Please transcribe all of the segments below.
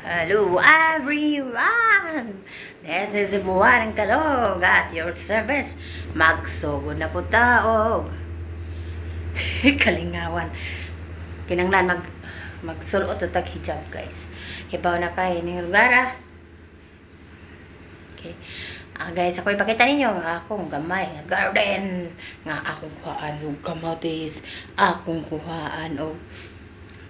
Hello everyone! This is Buwan ng Kalog at your service. Magsugod na po taog. Kalingawan. Kinanglan magsulot o tag hijab, guys. Kibaw na kay ning lugar ah. Okay. Guys, ako ipakita ninyo nga akong gamay nga garden nga akong kuhaan og kamatis, akong kuhaan og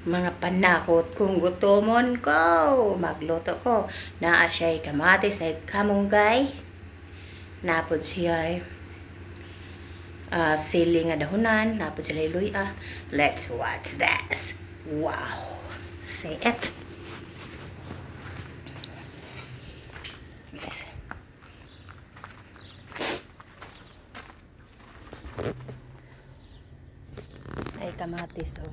mga panakot kung gutomon ko, magluto ko. Naa siya'y kamatis ay kamunggay. Napod siya'y sili nga dahunan. Napod sila luya. Let's watch this. Wow. See it. Guys. Ay kamatis oh.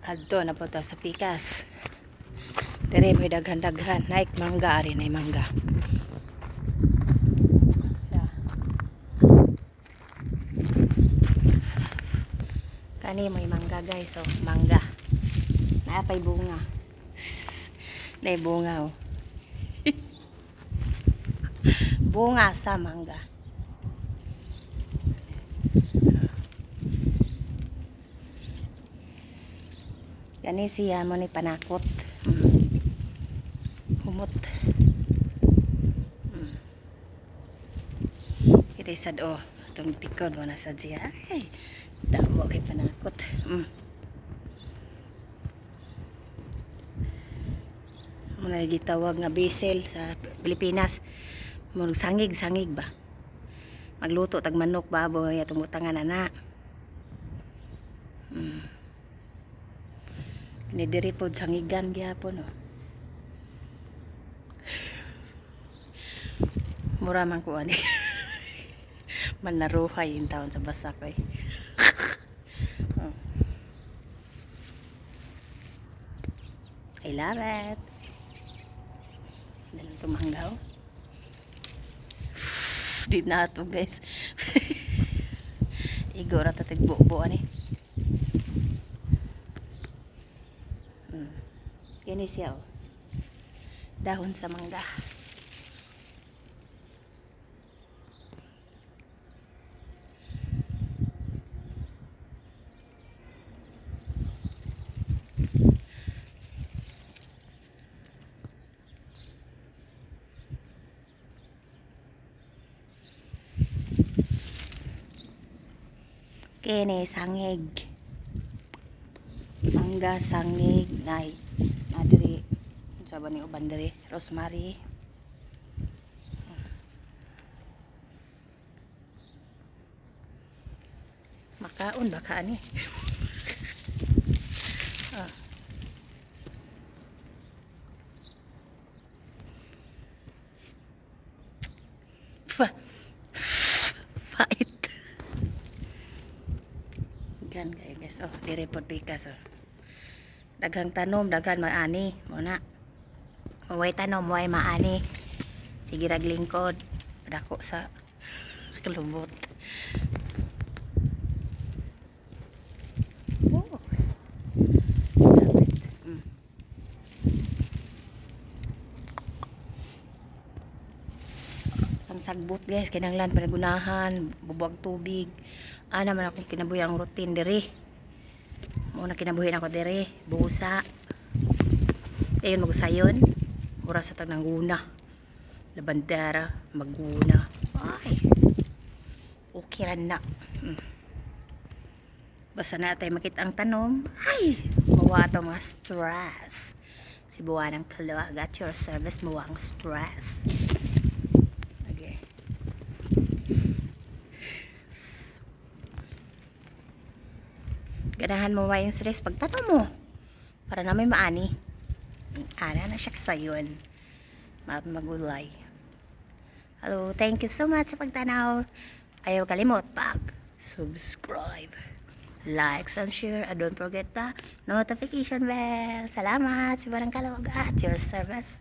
Adto na po ta sa pikas. Dire may daghan-daghan. Naik mangga ari nay mangga. Kani may mangga guys, oh, mangga. Naa pay bunga. Nay bunga oh. Bunga sa mangga. Kani siya mo ni panakot. Humot. Kiri sad oh, atong tikod mo na sad siya. Ay, damo kay panakot. Muna gitawag nga basil sa Pilipinas. Murag sangig-sangig ba. Magluto tag manok baboy atong butangan ana. Ni diri pod sangigan gyapon oh. Mura man ko ani. Manaruhay in taon sa basak oy. Oh. I love it. Dalang tumanggaw. Di na ato guys. Igo ra ta tigbuo ani. Kini siya oh. Dahon sa mangga. Kini sangig. Mangga sangig nay. Adiri unsa ba ni uban diri? Rosemary. Makaon ba ka ani? Ah. Fight. Gan kayo guys. Oh, diri pod pikas oh. Daghang tanom, daghan maani. Mo na. Way tanom, way maani. Sige rag lingkod. Dako sa kalubot. Oh. Dapat. Ang sagbot guys, kinahanglan panagunahan, bubuag tubig. Ana man akong kinabuhi ang routine diri. Mo na kinabuhi nako diri, busa. Ayun magsayon. Mura sa tag nanguna. Labandera, maguna. Ay. Okay ra na. Basta na tayo makita ang tanom. Ay, mawa to mga stress. Si Buwan ng Kalog at your service, mawa ang stress. Okay. Ganahan mo ba yung stress pagtanom mo? Para na may maani. Ana na siya kasayon. Magulay. Hello, thank you so much sa pagtanaw. Ayaw kalimot pag subscribe, likes and share. And don't forget the notification bell. Salamat. Si Barang Kalog at your service.